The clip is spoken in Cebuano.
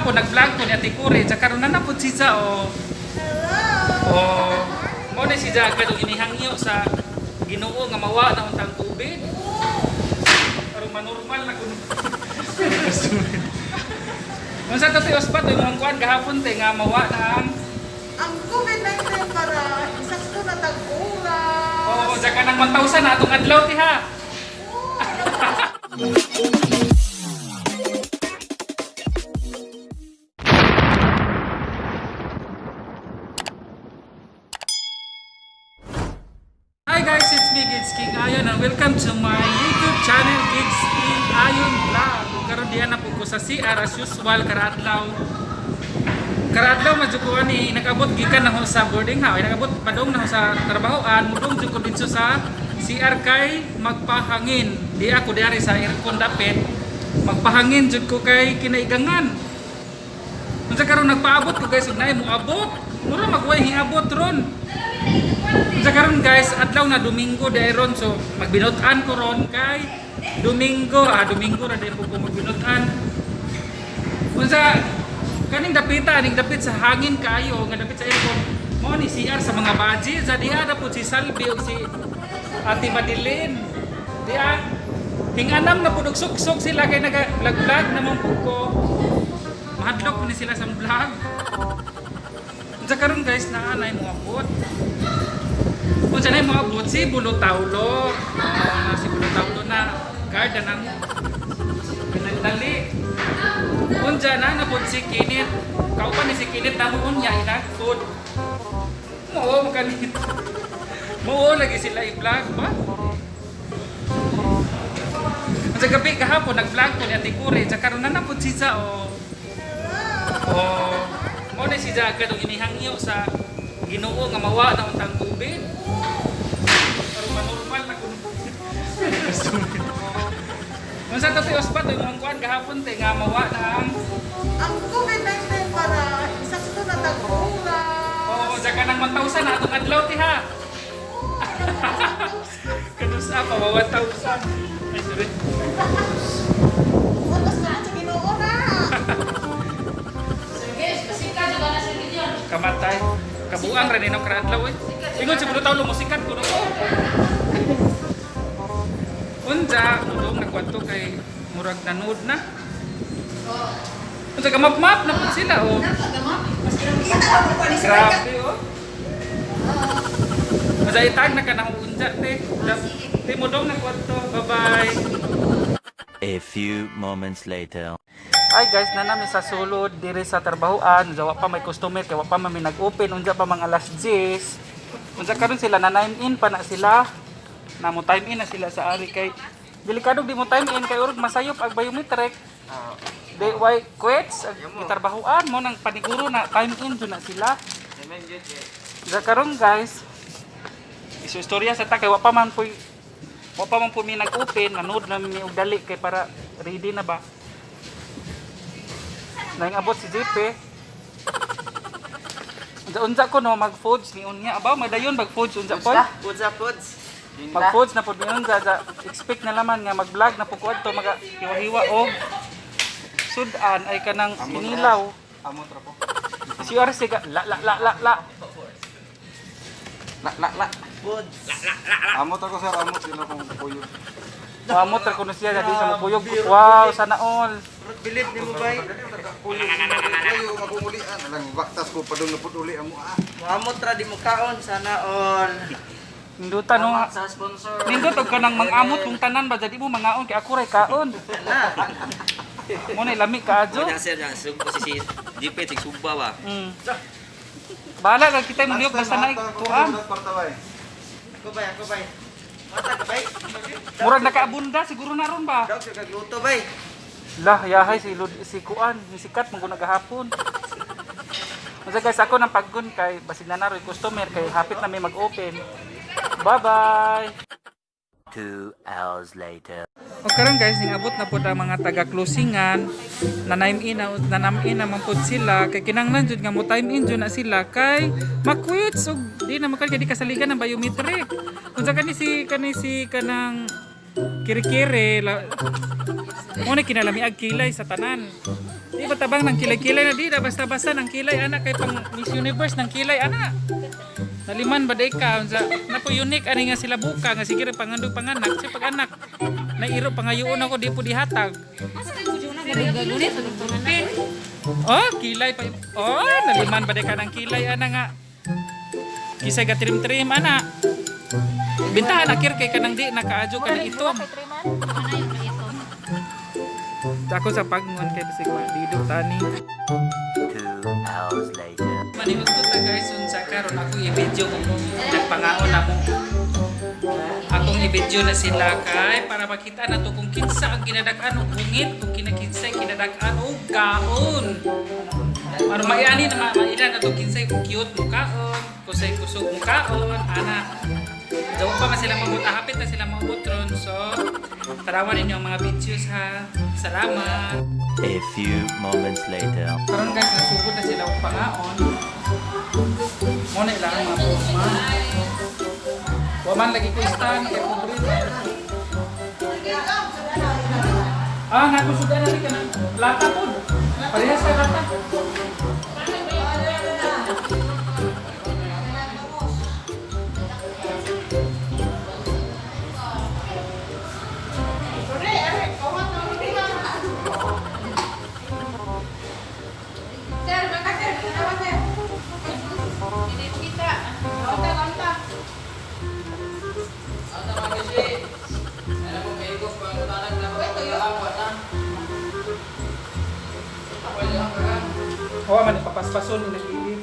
Gahapon nag-vlog ko ni Ate Kuri, tsaka karon na pud siya oh. Hello! Oh, mo na si Jack kadtong inihangyo sa Ginoo nga mawa na untang tubig. Aron manormal na kuno. Unsa to, Te Osbat, imong kuan gahapon te nga mawa na ang Ang COVID-19 para isakto na tag-oras. Oo, oh, ka nang 1,000 na atong adlaw ti ha. Hi guys, it's me, Gigs King Ayon, and welcome to my YouTube channel, Gigs King Ayon Vlog. Ug karon diha na po ko sa CR as usual karaadlaw. Karaadlaw man jud ko ani nag-abot gikan na ho sa boarding house, nag-abot padung na ho sa trabahoan, mudong jud ko didto sa CR kay magpahangin. Di ako diari sa aircon dapit. Magpahangin jud ko kay kinaigangan. Unsa karon nagpaabot ko guys, ug naay moabot. Mura magway hiabot ron. Unsa karon guys, adlaw na Domingo dahil ron, so magbinutan ko ron kay Domingo, Domingo ra dahil po ko magbinutan. Unsa kaning dapita aning dapit sa hangin kaayo nga dapit sa aircon mao ni CR sa mga baji sa diha na po si Salvi ug si Ate Madeline. Diha hinganam na pud og suksok sila kay naga vlog naman po ko. Mahadlok ni sila sa vlog. Unsa karon guys, naa nay moabot. Unsa nay moabot si Bulo Taulo. Oh, na si Bulo Taulo na guard na nang pinagdali. Unja na napod si Kinit. Kauban ni si Kinit namo unya inag food. Mo makanit. Mo lagi sila i-vlog ba? Sa gabi kahapon nag-vlog ko ni Ate Kuri, sa karon na napod siya oh. Oh, mo na si Jack kadtong inihangyo sa Ginoo nga mawa na untang tubig. Aron manormal na kuno. Unsa to, Te Osbat, imong kuan gahapon te nga mawa na ang Ang COVID-19 para isakto na tag-oras. Oo, oh, ka nang 1,000 na atong adlaw ti ha. Kanusa pa wa 1,000. Ay, sorry. Oras na sa Ginoo na. Kamatay. Kabuang ra nino adlaw eh. Ingon si Bulo Taulo musikat kuno ko. Unja, mudong nagkwanto kay murag nanood na. Unsa ka map na pud sila oh. Grabe oh. Unsa itag na ka na unja te. Te mudong nagkwanto. Bye-bye. A few moments later. Ay guys, na nami sa sulod diri sa trabahoan, unsa wa pa may customer kay wa pa man may nag-open, unsa pa mga alas 10. Unsa karon sila na 9 in pa na sila. Na mo time in na sila sa ari kay delikado di mo time in kay urog masayop ag biometric. Di why quits ag gitrabahoan mo nang paniguro na time in jud na sila. Unsa karon guys, isu istorya sa ta kay wa pa man po mi nag-open, nanood na mi og dali kay para ready na ba. Naing abot si JP. Unsa unsa ko no mag-foods ni unya abaw madayon mag-foods unsa po. Foods ah, foods. Mag-foods na pud ni unsa sa expect na laman nga mag-vlog na pud ko adto maga hiwa-hiwa og sudan ay kanang kinilaw. Amot ra po. Si RC ka la la la la la. La la la. Foods. La la la la. Amot ako sir, amot sila kong puyo. Wamot ra kuno siya dadi sa mapuyog. Wow, sana all. Bilib ni mo bay. Kayo makungulian lang baktas ko padung na pud uli amo ah. Muamot ra di mo kaon sana all. Ninduta no. Sa sponsor. Nindot og kanang mang-amot kung tanan ba jadi mo mangaon kay ako ray kaon. Na. Mo na lami kaadyo. Wala sir, yan. Sug si si JP sig sugba ba. Bahala lang kita mo basta na kuan. Ako bay, ako bay. Mata ka bay. Murag nakaabunda siguro na ron ba? Daw siya kagluto bay. Lah, yahay si Lud, si Kuan, ni sikat mong gahapon. Unsa guys, ako nang paggun kay basig na naroy customer kay hapit na may mag-open. Bye-bye. 2 hours later. O karon guys, ningabot na pud ang mga taga-closingan. Nanaim in na nanam-in naman pud sila kay kinahanglan jud nga mo time in jud na sila kay makwits og di na makal kay di kasaligan ang biometric. Unsa kani si kanang kiri-kiri la, mo na kinalami ag kilay sa tanan. Di ba tabang ng kilay-kilay na di na basta-basta ng kilay ana kay pang Miss Universe ng kilay ana. Naliman ba day ka unsa na po unique ani nga sila buka nga sige ra pangandog panganak si pag-anak. Nairo pangayoon ako di po dihatag. Oh, kilay pa. Oh, naliman ba day ka ng kilay ana nga. Kisay ga trim-trim ana. Bintahan akir kay kanang di nakaadyo ka ng itom. Ako sa pagngon kay bisig didot tani. 2 hours later. Maniud ko ta guys unsa karon ako i-video kung nagpangaon ako. Akong i-video na sila kay para makita nato kung kinsa ang ginadag-an og hungit kung kinakinsay kinadag-an og kaon. Para maiani na mailan nato kinsay kung cute mo kaon, kusay kusog mo kaon, ana. Jawa pa man sila mabuta, hapit na sila maabot ron. So, tarawan ninyo ang mga videos ha. Salamat. A few moments later. Karon guys, nasugod na sila og pangaon. Mo na ilang mga porma. Wa man lagi ko stand kay pobre. Ah, nakusugan na ka ng lata pod. Parehas sa lata. Sir, baka sir, tanawa sir. Hindi kita. Onta, onta. Wa man ipapaspason ni nag-iit.